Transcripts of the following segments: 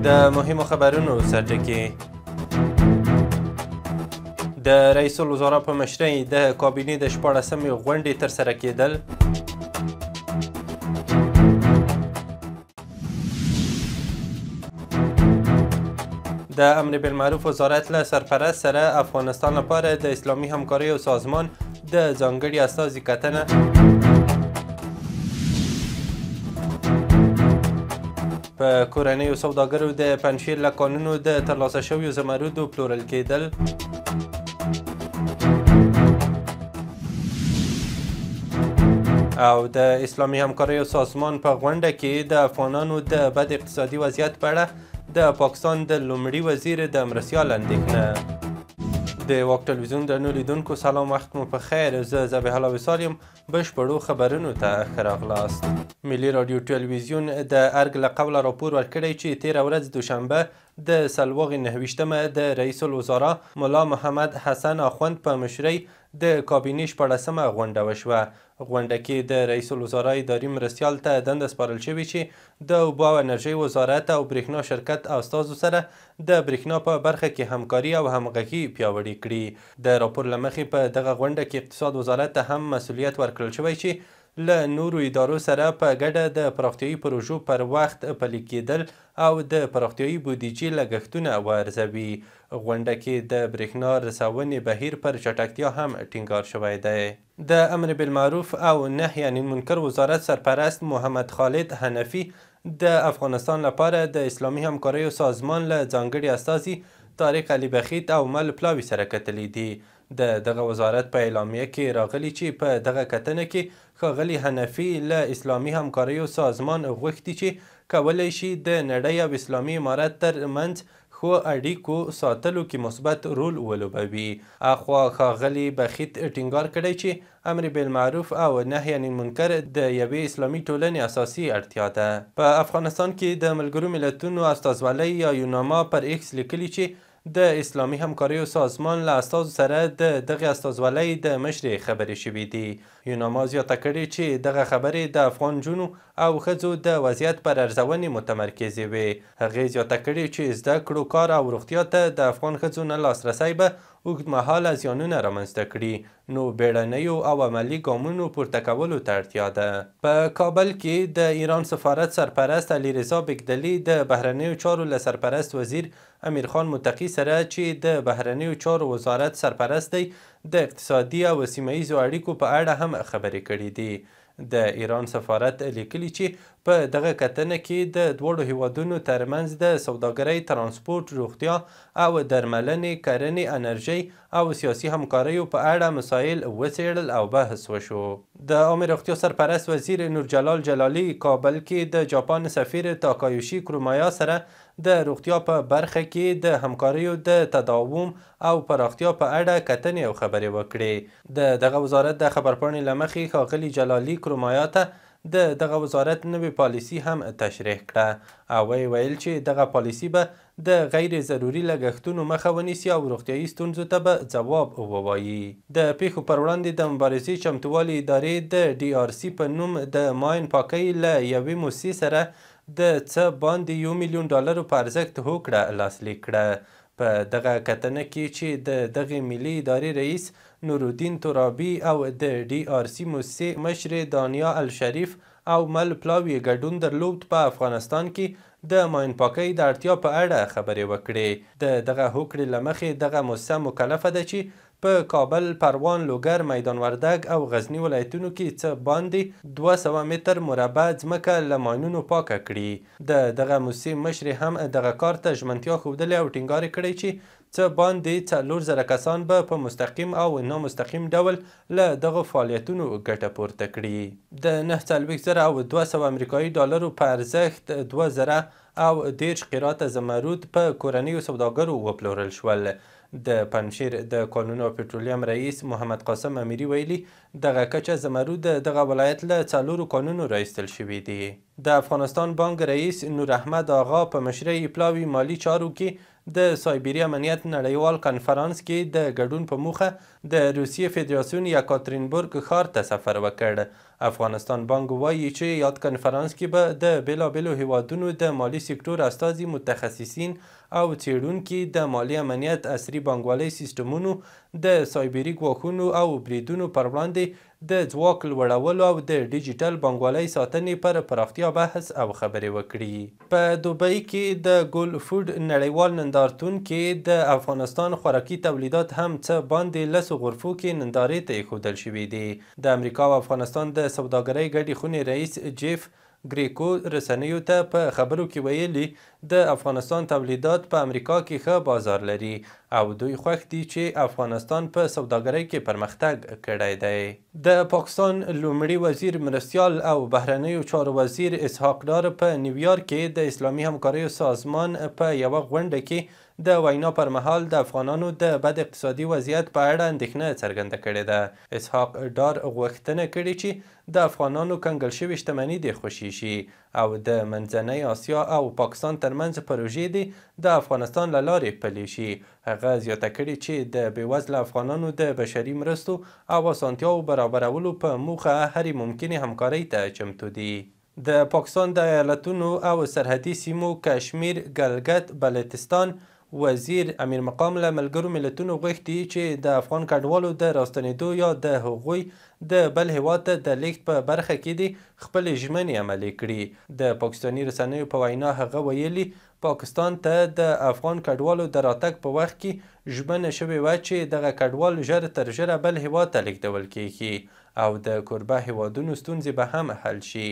د مهمو خبرونو سرټکي. د رئیس الوزرا په مشرۍ د کابینې د 16مې غونډې ترسره کېدل. د امر بالمعروف وزارت له سرپرست سره افغانستان لپاره د اسلامي همکاریو سازمان د ځانګړي استازي کتنه. په کورنیو سوداګرو د پنجشیر له کانونو د ترلاسه شویو زمرودو پلورل کېدل. او د اسلامي همکاریو سازمان په غونډه کې د افغانانو د بد اقتصادي وضعیت په اړه د پاکستان د لومړي وزیر د مرستیال اندېښنه. د واک ټلویزیون درنو لیدونکو سلام، وخت مو په خیر. زه ذبیح الله وصال یم. بشپړو خبرونو ته ښه راغلاست. ملي راډیو ټلویزیون د ارګ له قوله راپور ورکړی چې تېره ورځ دوشنبه د سلواغې 29مه د رئیس الوزرا ملا محمد حسن اخوند په مشرۍ د کابینې 16مه غونډه وشوه. غونډه کې د رئیس الوزرا اداري مرستیال ته دنده سپارل شوې چې د اوبو او انرژۍ وزارت او برېښنا شرکت استازو سره د برېښنا په برخه کې همکاري او همغږي پیاوړې کړي. د راپور له مخې په دغه غونډه کې اقتصاد وزارت ته هم مسولیت ورکړل شوی چې له نورو ادارو سره په ګډه د پراختیایي پروژو پر وخت پلي کېدل او د پراختیایي بودیجې لګښتونه وارزوي. غونډه کې د برېښنا رسونې بهیر پر چټکتیا هم ټینګار شوی دی. د امر بالمعروف او نهی عن المنکر وزارت سرپرست محمد خالد حنفي د افغانستان لپاره د اسلامي همکاریو سازمان له ځانګړي استازي طارق علي بخیت او مل پلاوي سره کتلي دي. د دغه وزارت په اعلامیه کې راغلي چې په دغه کتنه کې ښاغلي حنفي له اسلامي همکاریو سازمان غوښتي چې کولی شي د نړۍ او اسلامي امارت تر منځ ښو اړیکو ساتلو کې مثبت رول ولوبوي. اخوا ښاغلي بخیت ټینګار کړی چې امر بالمعروف او نهی عن المنکر د یوې اسلامي ټولنې اساسي اړتیا ده. په افغانستان کې د ملګرو ملتونو استازولۍ یا یوناما پر ایکس لیکلي چې د اسلامي همکاریو سازمان له استازو سره د دغې استازولۍ د مشرې خبرې شوې دي. یوناما زیاته کړې چې دغه خبرې د افغان نجونو او ښځو د وضعیت پر ارزونې متمرکزې وې. هغې زیاته کړې چې زده کړو، کار او روغتیا ته د افغان ښځو نه لاسرسی به اوږدمهاله زیانونه رامنځته کړي، نو بیړنیو او عملي ګامونو پورته کولو ته اړتیا ده. په کابل کې د ایران سفارت سرپرست علي رضا بګدلي د بهرنیو چارو له سرپرست وزیر امیرخان متقي سره چې د بهرنیو چارو وزارت سرپرست دی د اقتصادي او سیمه ییزو اړیکو په اړه هم خبرې کړې دي. د ایران سفارت لیکلي چې په دغه کتنه کې د دواړو هیوادونو ترمنځ د سوداګرۍ، ترانسپورت، روغتیا او درملنې، کرنې، انرژۍ او سیاسي همکاریو په اړه مسایل وڅېړل او بحث وشو. د عامې روغتیا سرپرست وزیر نورجلال جلالي کابل کې د جاپان سفیر تاکایوشي کرومایا سره د روغتیا په برخه کې د همکاریو د تداوم او پراختیا په اړه کتنې او خبرې وکړې. د دغه وزارت د خبرپاڼې له مخې ښاغلي جلالي کرومایا ته د دغه وزارت نوې پالیسي هم تشریح کړه او ویې ویل چې دغه پالیسي به د غیر ضروري لګښتونو مخه ونیسي او روغتیایي ستونزو ته به ځواب ووایي. د پیښو پر وړاندې د مبارزې چمتووالي ادارې د ډي آر سي په نوم د ماین پاکۍ له یوې موسسې سره د څه باندې $1 میلیون په ارزښت هوکړه لاسلیک کړه. په دغه کتنه کې چې د دغې ملي ادارې رئیس نورالدین ترابي او د ډي آر سي موسسې مشرې دانیا الشریف او مل پلاوي ګډون درلود، په افغانستان کې د ماین پاکۍ د اړتیا په اړه خبرې وکړې. د دغه هوکړې له مخې دغه موسسه مکلفه ده چې په کابل، پروان، لوګر، میدان وردګ او غزني ولایتونو کې څه باندې 200 متر مربع ځمکه له ماینونو پاکه کړي. د دغه موسسې مشرې هم دغه کار ته ژمنتیا ښودلې او ټینګار یې کړی چې څه باندې 4000 کسان به په مستقیم او نامستقیم ډول له دغو فعالیتونو ګټه پورته کړي. د 49,200 امریکایي ډالرو په ارزښت 2030 قیراطه زمرود په کورنیو سوداګرو وپلورل شول. د پنجشیر د کانونو او پټرولیم رئیس محمد قاسم امیري ویلي دغه کچه زمرود د دغه ولایت له 4 کانونو را ایستل شوي دي. د افغانستان بانک رئیس نور احمد آغا په مشرۍ پلاوي مالي چارو کې د سایبري امنیت نړیوال کنفرانس کې د ګډون په موخه د روسیې فدراسیون یکاترینبورګ ښار ته سفر وکړ. افغانستان بانک وایي چې یاد کنفرانس کې به د بېلابېلو هیوادونو د مالي سکتور استازي، متخصصین او څېړونکي د مالي امنیت، عصري بانکوالۍ سیستمونو، د سایبري ګواښونو او بریدونو پر وړاندې د ځواک لوړولو او د ډیجیټل بانکوالۍ ساتنې پر پراختیا بحث او خبرې وکړي. په دوبۍ کې د ګل فوډ نړیوال نندارتون کې د افغانستان خوراکي تولیدات هم څه باندې 10 غرفو کې نندارې ته ایښودل شوي دي. د امریکا او افغانستان د سوداګرۍ ګډې خونې رئیس جیف ګریکو رسنیو ته په خبرو کې ویلي، د افغانستان تولیدات په امریکا کې ښه بازار لري او دوی خوښ دي چې افغانستان په سوداګرۍ کې پرمختګ کړی دی. د پاکستان لومړي وزیر مرستیال او بهرنیو چارو وزیر اسحاق ډار په نیویارک کې د اسلامي همکاریو سازمان په یوه غونډه کې د وینا پر مهال د افغانانو د بد اقتصادي وضعیت په اړه اندېښنه څرګنده کړې ده. اسحاق ډار غوښتنه کړې چې د افغانانو کنګل شوې شتمني دې خوشې شي او د منځنۍ آسیا او پاکستان ترمنځ پروژې دې د افغانستان له لارې پلې شي. هغه زیاته کړې چې د بېوزله افغانانو د بشري مرستو او اسانتیاوو برابرولو په موخه هرې ممکنې همکارۍ ته چمتو دي. د پاکستان د ایالتونو او سرحدي سیمو کشمیر، ګلګت بلتستان وزیر امیر مقام له ملګرو ملتونو غوښتي چې د افغان کډوالو د راستنېدو یا د هغوی د بل هیواد ته د لیږد په برخه کې دې خپلې ژمنې عملي کړي. د پاکستاني رسنیو په وینا هغه ویلي، پاکستان ته د افغان کډوالو د راتګ په وخت کې ژمنه شوې وه چې دغه کډوال ژر تر ژره بل هیواد ته لیږدول کیږي او د کوربه هیوادونو ستونزې به هم حل شي.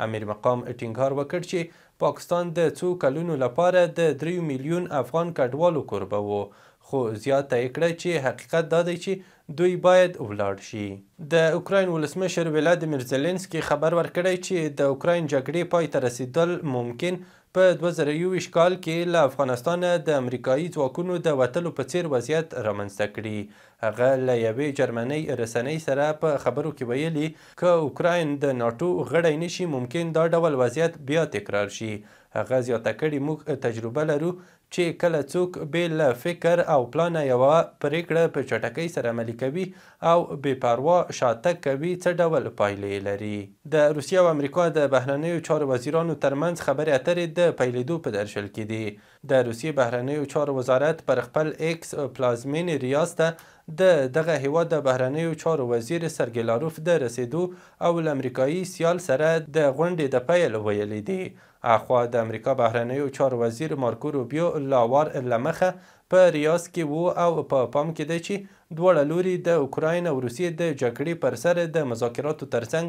امیر مقام ټینګار وکړ چې پاکستان د څو کلونو لپاره د 3 میلیون افغان کډوالو کوربه و، خو زیاته یې کړه چې حقیقت دا دی چې دوی باید ولاړ شي. د اوکراین ولسمشر ولادیمیر زیلنسکي خبر ورکړی چې د اوکراین جګړې پای ته رسېدل ممکن په 2021 کال کې له افغانستانه د امریکایي ځواکونو د وتلو په څیر وضعیت رامنځته کړي. هغه له یوې جرمنۍ رسنۍ سره په خبرو کې ویلي، که اوکراین د ناټو غړی نشي ممکن دا ډول وضعیت بیا تکرار شي. هغه زیاته کړې، موږ تجربه لرو چې کله څوک بې له فکر او پلانه یوه پرېکړه په چټکۍ سره عملي کوي او بې پروا شاتګ کوي څه ډول پایلې لري. د روسیې او امریکا د بهرنیو چارو وزیرانو ترمنځ خبرې اترې د پیلېدو په درشل کې دي. د روسیې بهرنیو چارو وزارت پر خپل ایکس پلازمینې ریاض ته د دغه هیواد د بهرنیو چارو وزیر سرګي لاروف د رسېدو او له امریکایي سیال سره د غونډې د پیل ویلي دي. اخوا د امریکا بهرنیو چارو وزیر مارکو روبیو لا وار له مخه په ریاض کې وو او په پام کې دی چې دواړه لوري د اوکراین او روسیې د جګړې پر سر د مذاکراتو ترڅنګ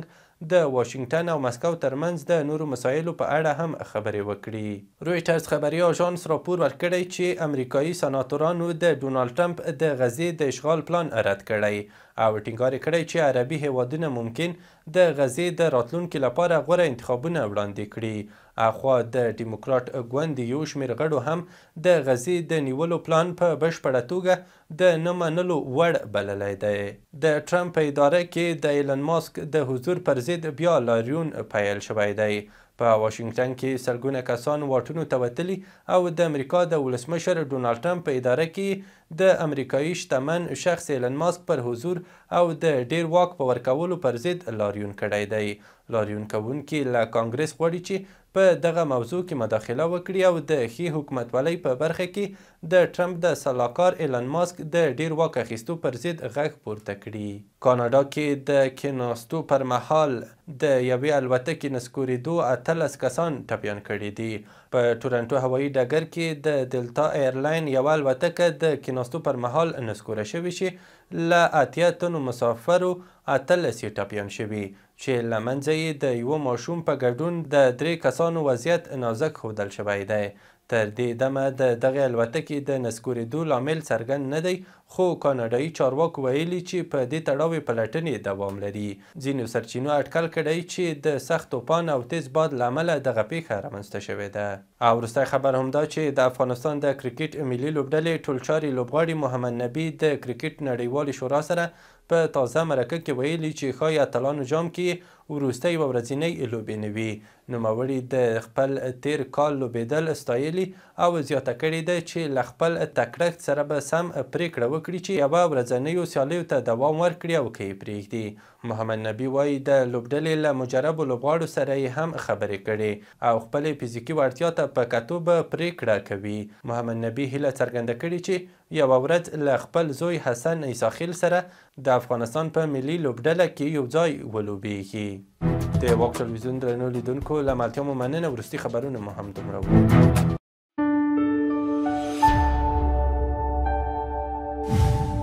د واشنګټن او مسکو ترمنځ د نورو مسایلو په اړه هم خبرې وکړي. رویټرز خبري آژانس راپور ورکړی چې امریکایي سناتورانو د ډونالډ ټرمپ د غزې د اشغال پلان رد کړی او ټینګار یې کړی چې عربي هیوادونه ممکن د غزې د راتلونکي لپاره غوره انتخابونه وړاندې کړي. اخوا د ډیموکراټ ګوند یو شمېر غړو هم د غزې د نیولو پلان په بشپړه توګه د نه منلو وړ بللی دی. د ټرمپ په اداره کې د ایلن ماسک د حضور پر ضد بیا لاریون پیل شوی دی. په واشنګټن کې سلګونه کسان واټونو ته وتلي او د امریکا د ولسمشر ډونالډ ټرمپ په اداره کې د امریکایي شتمن شخص ایلن ماسک پر حضور او د ډیر واک په ورکولو پر ضد لاریون کړی دی. لاریون کوونکي له کانګرس غواړي چې په دغه موضوع کې مداخله وکړي او د ښې حکومتولۍ په برخه کې د ټرمپ د سلاکار ایلن ماسک د ډیر واک اخیستو پر ضد غږ پورته کړي. کاناډا کې د کیناستو پر مهال د یوې الوتکې نسکورېدو 18 کسان ټپیان کړي دي. په ټورنټو هوایي ډګر کې د دلتا ایرلاین یوه الوتکه د کیناستو پر مهال نسکوره شوې چې له 80 تنو مسافرو 18 یې ټپیان شوي چې له منځه یې د یوه ماشوم په ګډون د 3 کسانو وضعیت نازک ښودل شوی دی. تر دې دمه د دغې الوتکې د نسکورېدو لامل څرګند نه دی، خو کاناډایي چارواکو ویلي چې په دې تړاو یې پلټنې دوام لري. ځینو سرچینو اټکل کړی چې د سخت توپان او تیز باد له امله دغه پېښه رامنځته شوې ده. او وروستی خبر هم دا چې د افغانستان د کرکټ ملي لوبډلې ټولچاري لوبغاړي محمد نبي د کرکټ نړیوالې شورا سره په تازه مرکه کې ویلي چې ښايي اتلانو جام کې وروستۍ یوه ورځینۍ لوبې نه وي. نوموړي د خپل تېر کال لوبېدل ستایلي او زیاته کړې ده چې له خپل تکړښت سره به سم پرېکړه وکړي چې یوه ورځنیو سیالیو ته دوام ورکړي او که یې پرېږدي. محمد نبي وایي د لوبډلې له مجربو لوبغاړو سره یې هم خبرې کړې او خپلې فزیکي وړتیا ته په کتو به پرېکړه کوي. محمد نبي هیله څرګنده کړې چې یوه ورځ له خپل زوی حسن عیسی سره د افغانستان په ملي لوبډله کې یو ځای ولوبیږي. د واک تلویزیون درنو لیدونکو له ملتیا مو مننه. وروستي خبرونه مو هم دومره وو.